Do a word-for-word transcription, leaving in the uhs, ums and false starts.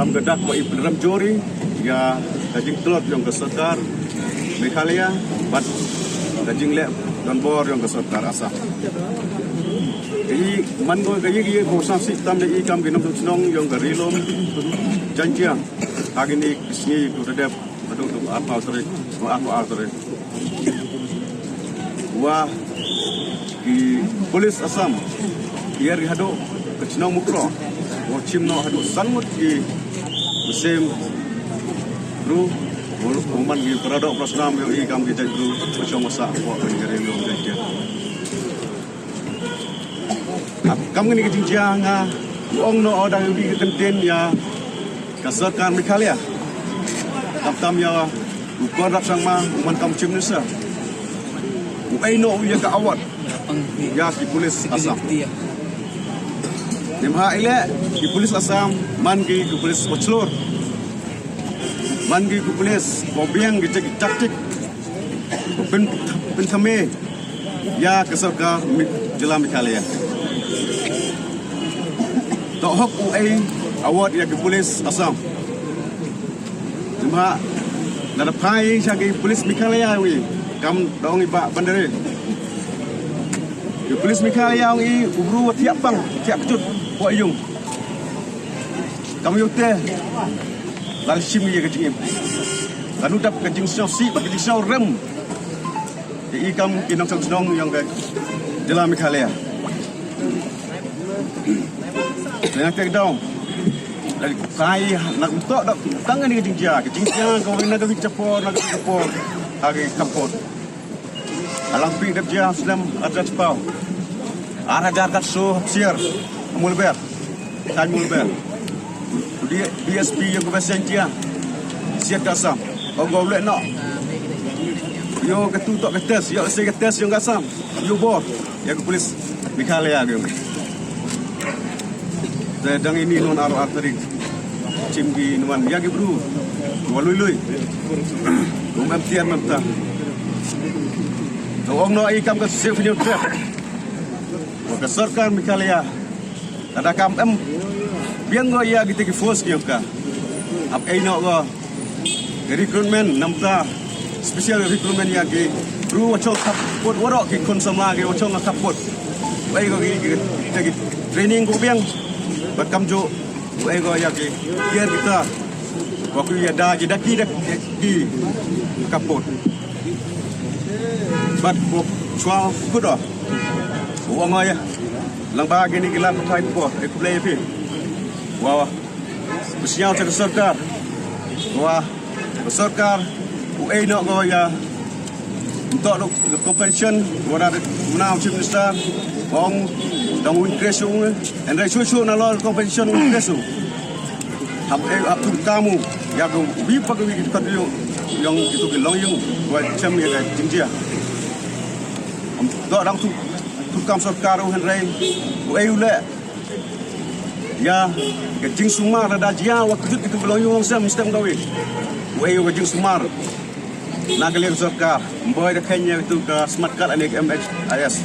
Kam ka dak wa i pynrem jur i ya ka jingtlot yong ka sorkar Meghalaya bad ka jingleh donbor yong ka sorkar Assam. Ka i man ko ka i ka i ko sa si tam da i kam ki nongchong chnong yong ka Ri-loom Jaiñtia. Ha kini ki sngi ko da dep, hadooh tu arphaw tarik, arphaw tarik. Wa ki police Assam, i er ki hadooh ka chnong Mukroh, wa chim noh hadooh san ngut ki mynsiem bru, wa man ki para doh para snam yong i kam ki jait bru, wa chong wa sah, wa ka Ri-loom Jaiñtia. Kam kani ka jingjia nga ong noh o dang wi ka kyntien ya ka sorkar Meghalaya. Kam tam ya u Conrad Sangma, u man kam Chief Minister, u ai noh u ya ka award ya ki police Assam. Neibhah i leh ki police Assam man ki ki police wa chlur, man ki ki police wa biang ki tactic, wa pyn, pynthymme ya ka sorkar Mi-, jylla Meghalaya. Toh hok u ai award ya ki police Assam. Neibhah lada phai cha ki police Meghalaya wi, kam da ong i Bah Bandari, ki police Meghalaya ong i u bru wa thiah pang, thiah kjut, wa yung. Kam yoh te, lada chim ya ka jingim, lada dap ka jingsñiawsih, ka jingsñiawrem. Te i kam ki nongchong chnong yong ka jylla Meghalaya, lada te ka daw, lada phai na ka mtoh da tang kani ka jingjia, ka jingjia ka wa na ka wi ka por, na ka wi ka por ha ki campus. Halang pi dep jia snem arjat paw, ar hajar katso hapsiar, Mulber, Thaiñ Mulber. U D-, DSP yong ka West Jaiñtia, siat ka Assam, ong ko u leh noh. Yoh katu toh ka test, yoh se ka test yong ka Assam, yoh bor ya ka police Meghalaya ka yong. Te dang ini non arphaw ar tarik, chim ki nuan ya ki bru wa lui lui, wa em tiar em ta. To ong noh i kam ka Save New Trap, wa ka sorkar Meghalaya, lada kam em biang ko ya kite ki force ki yong ka, ap ai noh ko ka recruitment, namta special recruitment ya ki bru wa chong khappud, waroh ki khun samla ki wa chong khappud. Wa ai ko ki, ki, ki, ki training ko biang, bad kamjooh wa ai ko ya ki gear kita, wa ku ya da ki, da ki, da ki khappud. Bad ko chwa ku do, wa nga ya lang ba kini ki lad pathai ko e ku le phi. Wa pynsiaw cha ka sorkar, wa ka sorkar u ai noh ko ya mtoh da ka compensation, wa da u Chief Minister ong dang u increase u, hynrei shuh shuh na lo compensation u increase u, hap, eh, hap tu kam u ya ka wi pa ka wi ki dkhot yong, yong kitu ki longyung wa chem ya ka jingjia. Mtoh dang tu, tu kam sorkar u, hynrei u ai u leh ya ka jingsumar, lada jia wa kjut kitu ki longyung sem stem ka wi, u ai u ka jingsumar na ka liang sorkar. Mboi da kheiñ ya kitu ka smart card ane ka M H I S.